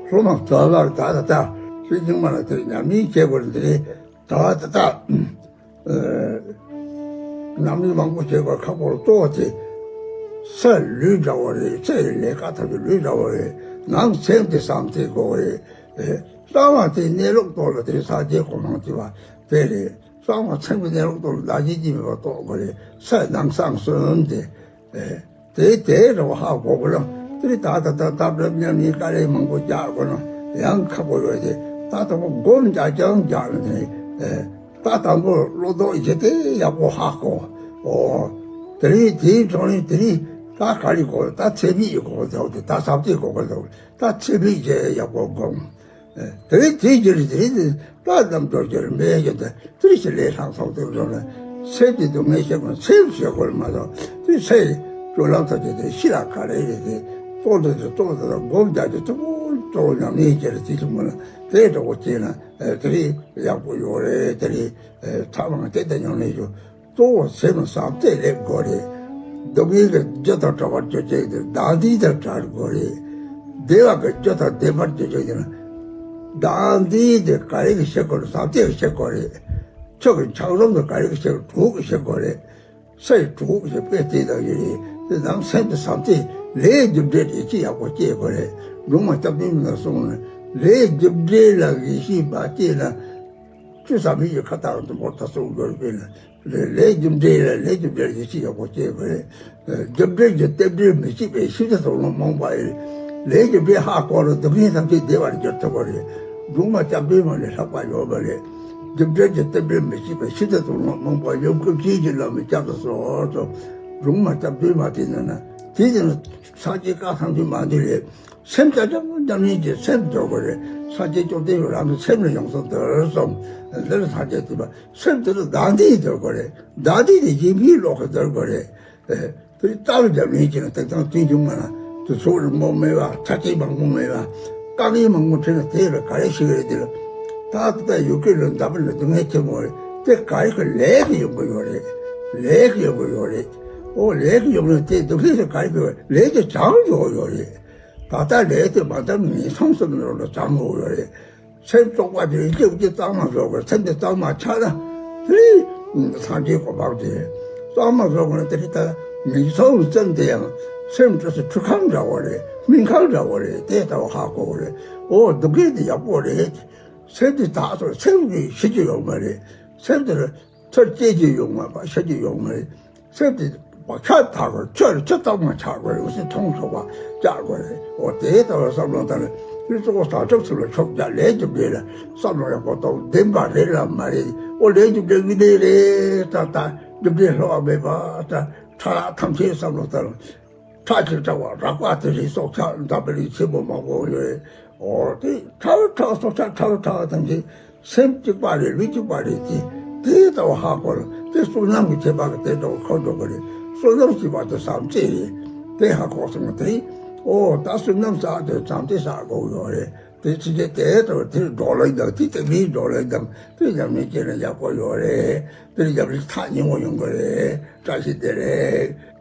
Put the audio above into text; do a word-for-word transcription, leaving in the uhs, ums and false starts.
སློབ་མ་ཚོ་ལ་ད་ད་ད་ཤེས་ཀྱི་མ་ལ་དེ་ཉམས་ལེན་བྱེད་དགོས་རེད། དེ་ད་ད་ད་ཉམས་ལེན་མང་པོ་བྱེད་དགོས། ཁག་པོ་གཙོ་བོ་དེ་སའི་ལུས་འདྲ་བོ་རེད། སའི་ལས་ཀ་ཐབས་ཀྱི་ལུས་འདྲ་བོ་རེད། ནང་སེམས་དེ་བསམ་གཏན་དགོས་རེད། གསང་བ་དེ་གནས་ལུགས་ཐོག་ལ་དེ་ས་སྐྱའི་གོ་འཕང་དེ་བ་དེ་རེད། གསང་བ་སེམས་ཀྱི་གནས་ལུགས་ཐོག་ལ་བདག་གཞན་གྱིས་མེད་པ་རྟོགས་དགོས་རེད། སའི་ནང་གསང་གསུམ་དེ། དེ་དེ་རེད་བ། ཧ་གོ་དགོས་ལ། དེ་རིང་ད་ད་ད་ད་བྲབ་ཉམས་ལེན་དཀའ་ལས་མང་པོ་རྒྱག་དགོས་ན་ཡང་ཁག་པོ་ཡོད་དེ། ད་དང་པོ་སྒོམ་རྒྱག་ཀྱང་རྒྱག་ན་དེ་ནི་ད་དང་པོ་བློ་ལྡོག་བྱེད་དེ་ཡག་པོ་ཧ་གོ། ཨོ། དེ་རིང་དེའི་གྲོང་ནས་དེ་རིང་ད་ག་རེ་གོ། ད་ཚེ་མིག་གོ་དགོས་དེ། ད་ཟབ་དེ་གོ་དགོས་དེ། ད་ཚེ་མིག་བྱས་ཡག་པོ་སྒོམ། དེ་དེ་རྗེས་དེ་དེ་ད་རྣམ་འགྱུར་གྱི་རིམ་པས་ཀྱི་དེ་དེ་ཞི་ལས་ལྷག་སོགས་དེ་བཟོ་ན་སེམས་ཀྱི་སྡུག་བསྔལ་ཤེས་དགོས། སེམས་ཤེས་དགོས་མ་གཏོགས་དེ་སེམས་སྤྱོད་ལམ་ཐབས་ཀྱི་དེ་ཤི་ལ་ག་རེ་རེད། དེ་ཏོག་ཏོག་ཏོག་ཏོག་སྒོམ་རྒྱག་གི་ཏོག་ཏོག་ཉམས་ལེན་བྱས་ལ་དེ་ཐུན་མོང་ལ་དེ་འདྲ་བོ་བྱས་ན་དེ་རིང་ཡག་པོ་ཡོད་རེད། དེ་རིང་ཐབས་ལམ་དེ་ལྟར་ཉམས་ལེན་ཞུ། གཙོ་བོ་སེམས་བསམ་གཏན་སླེབས་དགོས་རེད། སྡུག་བསྔལ་གྱི་རྒྱུ་དང་བྲལ་བར་གྱུར་ཅིག་དེ་བདག་འཛིན་དང་བྲལ་དགོས་རེད། བདེ་བ་གི་རྒྱུ་དང་ལྡན་པར་གྱུར་ཅིག་དེ་ན་བདག་འཛིན་དེ་ག་རེ་གི་བྱེད་དགོས་རེད། བསམ་གཏན་གི་བྱེད་དགོས་རེད། ཆོས་ཀྱི་ཆགས་རིམ་དེ་ག་རེ་གི་བྱེད། དྲུག་གི་བྱེད་དགོས་རེད། སའི་དྲུག་གི་དཔེ་དེ་དག་ཡོད་རེད། དེ་ནང་སེམས་དེ་བསམ་གཏན་ལས་རྒྱུ་འབྲས་དེ་ཅི་ཡག་པོ་སྐྱེ་དགོས་རེད། སྒྲུང་མ་སྐྱབས་མགོན་ལ་གསུངས་ནས་ལས་རྒྱུ་འབྲས་ལ་ངེས་ཤེས་མ་སྐྱེས་ན། ཆུ་ཟ་མི་ཡི་ཁ་བཏགས་དུ་མོ་ད་སོགས་འགྲོ་བས་ན། ལས་རྒྱུ་འབྲས་ལ་ལས་རྒྱུ་འབྲས་ཡིད་ཆེས་ཡག་པོ་སྐྱེ་དགོས་རེད། རྒྱུ་འབྲས་ཀྱི་རྟེན་འབྲེལ་མི་བྱེད་པའི་ཕྱིར་དུ་དོགས་སློང་རྨོངས་པ་ཡིན། ལས་རྒྱུ་འབྲས་ཧ་གོ་ལ་སྡུག་བསྔལ་ཐམས་ཅད་བདེ་བར་འགྱུར་ཐུབ་པ་རེད། སྒྲུང་མ་སྐྱབས་འགྲོའི་མ་ནས་ལྷག་པ་ཡོད་པ་རེད། རྒྱུ་འབྲས་ཀྱི་རྟེན་འབྲེལ་མི་བྱེད་པའི་ཕྱིར་དུ་དོགས་སློང་རྨོངས་པ་ཡོད། སྐུ་མཁྱེན་གྱི་བླ་མའི་སྐྱབས་སུ་སོང་། སྒྲུང་མ་སྐྱབས་འགྲོའི་མ་དེ་ནི་ན་དེ་ནི་སངས་རྒྱས་བཀའ་ཐམས་ཅད་མ་འདི་རེད། སེམས་ཅག་ཅག་ཉམས་ལེན་གྱི་སེམས་སྡོད་དགོས་རེད། སངས་རྒྱས་བཅོམ་ལྡན་འདས་རང་གི་སེམས་ལ་ཡོངས་སུ་འདུལ་གསུངས། འདིར་སངས་རྒྱས་བསྟན་པ་སེམས་འདི་ལ་བདག་འཛིན་སྡོད་དགོས་རེད། བདག་འཛིན་དེ་གཞན་ཕན་ལོག་གི་སྡོད་དགོས་རེད། དེ་རྟག་ཉམས་ལེན་བྱས་ན་དེ་དང་དུས་རྒྱུན་མ་ན་དུ་ཚོགས་རིང་མོ་མེད་པ། ཆ་རྐྱེན་མང་པོ་མེད་པ། དཀའ་ངལ་མང་པོ་འཕྲད་ན་དེ་ལ་ག་རེ་ཞིག་རེད། དེ་ལ་ད་ལྟ་ཡོད་སྐད་ལ་འདབ་ལ་སྡུག་བསྔལ་ཆེན་པོ་རེད། དེ་ག་རེ་གི་ལས་ཀྱི་ཡོང་གི་ཡོད་རེད། ལས་ཀྱི་ཡོང་གི་ཡོད་རེད། ཨོ་ལས་ཀྱི་ཡོང་ན་དེ་སྡུག་བསྔལ་དེ་ག་རེ་གི་ལས་ཀྱི་བྱང་ཡོང་ཡོད་རེད། ད་ལྟ་ལས་དེ་མ་བཏང་ངན་སོང་སོང་ནོར་ལ་བྱང་ཡོད་རེད། སེམས་རྟོག་པ་དེ་སྐྱེ་བ་གཙང་མ་བཟོ་དགོས། སེམས་དེ་གཙང་མ་ཆགས་ན་དེ་སངས་རྒྱས་གོ་འཕང་དེ་གཙང་མ་བཟོ་དགོས་ན་དེ་རིང་ད་ངན་སོང་ཙམ་དེ་ཡང་སེམས་འདྲ་སུ་ཁྲུས་ཁང་འདྲ་བོ་རེད། སྨན་ཁང་འདྲ་བོ་རེད། དེ་ལྟ་བུ་ཧ་གོ་བོ་རེད། ཨོ་སྡུག་བསྔལ་དེ་ཡག་པོ་རེད། སེམས་དེ་དག་སོང་སེམས་ཀྱིས་ཤི་རྒྱུ་ཡོད་མ་རེད། སེམས་དེ་ལ་ཚར་སྐྱེ་རྒྱུ་ཡོད་མ་རེད། ཤི་རྒྱུ་ཡོད་མ་རེད། སེམས་དེ་བག་ཆགས་དག་གོ། ཆོས་ལ་ཆོས་གཙང་མ་ཆགས་དགོས་རེད། འོ་སེམས་མཐོང་ཆོག་པ་བཅག་དགོས་རེད། འོ་དེ་ལྟ་བུ་བསམ་བློ་བཏང་ནས་དེ་གཙོ་བོ་བྱང་ཆུབ་སེམས་ལ་ཕྱོགས་རྒྱག་ལས་རྒྱུ་འབྲས་ལ་བསམ་བློ་ཡག་པོ་གཏོང་། བདེན་པ་རེད་ལ་མ་རེད། འོ་ལས་རྒྱུ་འབྲས་དངོས་གནས་རེད། ད་ལྟ་རྒྱུ་འབྲས་བསླུ་བ་མེད་པ། ད་ཕྲ་རགས་ཐམས་ཅད་བསམ་བློ་བཏང་། ཁྲག་གི་ཕྲ་བ་རགས་པ་དེ་རིགས་སྲོག་ཆགས་འདྲ་པ་རིགས་ཆེན་པོ་མང་པོ་ཡོད་རེད། འོ་དེ་ཕྲ་བ་ཕྲ་བ་སྲོག་ཆགས་ཕྲ་བ་ཕྲ་བ་ཐམས་ཅད་སེམས་གཅིག་པ་རེད། ལུས་གཅིག་པ་རེད། དེ་དེ་ལྟ་བུ་ཧ་གོ་ལ་དེ་བསོད་ནམས་ཀྱི་ཁྱད་པར་གྱི་དེ་འདྲ་བོ་ཁོ་འགྲོ་གི་རེད། བསོད་ནམས་ཀྱི་བར་དུ་བསམ་གཏན་རེད། དེ་ཧ་གོ་སོང་དེ་འོ་ད་བསོད་ནམས་བསགས་དེ་བསམ་གཏན་བསགས་དགོས་ཡོད་རེད། དེ་ཕྱི་རྒྱལ་དེ་ལྟ་བུ་དེར་འགྲོ་ལེགས་དང་དེ་དེ་མིའི་འགྲོ་ལེགས་དང་དེ་ཉམས་ལེན་བྱས་ན་ཡག་པོ་ཡོད་རེད། དེར་ཉམས་ལེན་ཐག་ཉེ་བོ་ཡོང་གི་རེད། བཀྲ་ཤིས་བདེ་ལེགས།